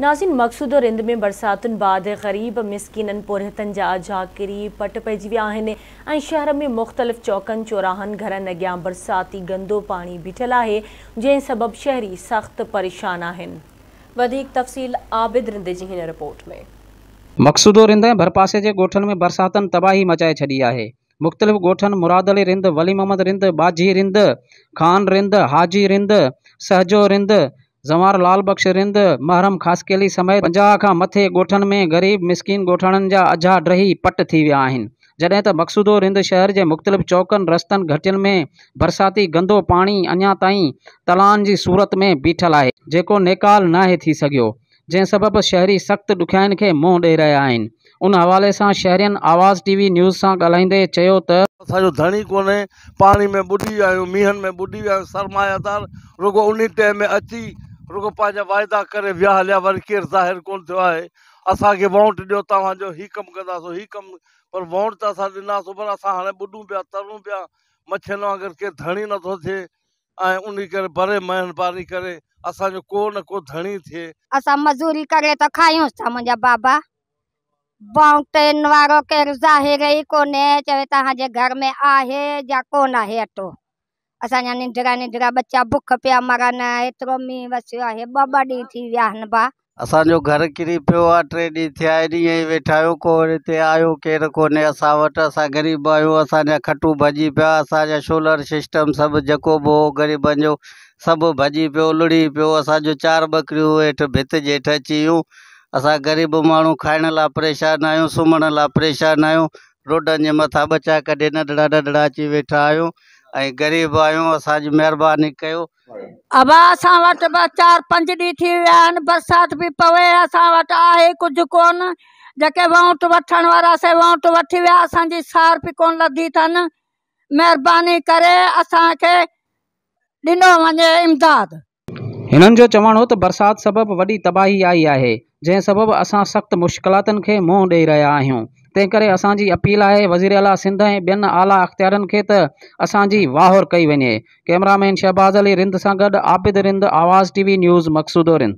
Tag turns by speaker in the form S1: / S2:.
S1: ناظرين مقصودو رند ۾ برساتن بعد غريب مسڪينن پورهيتن جا اجها ڪري پٽ پئجي ويا آهن ۽ شهر ۾ مختلف چوڪن چوراهن گهرن اڳيان برساتي گندو پاڻي بيٺل آهي جنهن سبب شهري سخت پريشان آهن. وڌيڪ تفصيل عابد رند جي هن رپورٽ ۾.
S2: مقصودو رند ۽ ڀرپاسي جي ڳوٺن ۾ برساتن تباهي مچائي ڇڏي آهي. مختلف ڳوٺن مراد علي رند، ولي محمد رند، ٻاجهي رند، خان رند، حاجي رند، سهجو رند، زنوار لال بخش رند، محرم خاصخيلي سميت 50 کان مٿي ڳوٺن ۾ غريب مسڪين ڳوٺاڻن جا اجها ڊهي پٽ ٿي ويا آهن. جڏهن ته مقصودو رند شهر جي مختلف چوڪن، رستن، گهٽين ۾ برساتي گندو پاڻي اڃا تائين تلائن جي صورت ۾ بيٺل آهي، جيڪو نيڪال ناهي ٿي سگهيو. جنهن سبب شهري سخت ڏکيائين کي منهن ڏئي رهيا آهن. ان حوالي سان شهرين آواز ٽي وي نيوز سان ڳالهائيندي چيو ته.
S3: اسان جو ڌڻي ڪونهي، پاڻي ۾ ٻڏي ويا آهيون، مينهن ۾ ٻڏي ويا آهيون، سرمايادار رڳو انهي ٽيم ۾ اچي رڳو پنهنجا واعدا ڪري ويا هليا، وري ڪير ظاهر ڪونه ٿيو آهي، اسان کي وونٽ ڏيو توهان جو هي ڪم ڪنداسون هي ڪم پر وونٽ ته اسان ڏناسون پر اسان هاڻي ٻڏون پيا ترون پيا مڇين وانگر ڪير ڌڻي نٿو ٿئي. ۽ انهي ڪري بري مهرباني ڪري اسان جو ڪو نه ڪو ڌڻي ٿئي.
S4: اسان مزوري ڪري ته کايونس ٿا منهنجا بابا وونٽن وارو ڪير ظاهر ئي ڪونهي چوي توهان جي گهر ۾ آهي يا ڪونه آهي اٽو اسان جا ننڍڙا ننڍڙا ٻچا بک پيا مرن ايترو مينهن وسيو آهي ٻه ٻه ڏينهن ٿي ويا آهن با.
S5: اسان جو گهر ڪري پيو آ ٽي ڏينهن ٿيا آهن ائين ئي ويٺا آهيون ڪو هتي آيو ڪير ڪونهي اسان وٽ اسان غريب آهيون اسان جا کٽون ڀڄي پيا اسان جا سولر سسٽم سڀ جيڪو به هو غريبن جو سڀ ڀڄي پيو لڙهي پيو اسان جو چار ٻڪريون هيٺ ڀت جي هيٺ اچي ويون اسان غريب ماڻهو کائڻ لاء پريشان آهيون سمهڻ لاء پريشان آهيون روڊن جي مٿان ٻچا ڪڍي ننڍڙا ننڍڙا اچي ويٺا آهيون ۽ غريب آهيون اسان جي مهرباني ڪيو.
S6: ابا اسان وٽ به چار پنج ڏينهن ٿي ويا آهن برسات پئي پوي اسان وٽ آهي ڪجهه ڪون جيڪي وونٽ وٺڻ وارا سي وونٽ وٺي ويا اسان جي سار به ڪون لڌي اٿن مهرباني ڪري اسان کي ڏنو وڃي امداد.
S2: هنن جو چوڻ هو ته برسات سبب وڏي تباهي آئي آهي، جنهن سبب اسان سخت مشڪلاتن کي منهن ڏئي رهيا آهيون، تنهن ڪري اسان جي اپيل آهي وزيراعليٰ سنڌ ۽ ٻين اعليٰ اختيارين کي ته اسان جي واهر ڪئي وڃي. ڪئميرا مين شهباز علي رند سان گڏ عابد رند، آواز ٽي وي نيوز، مقصودو رند.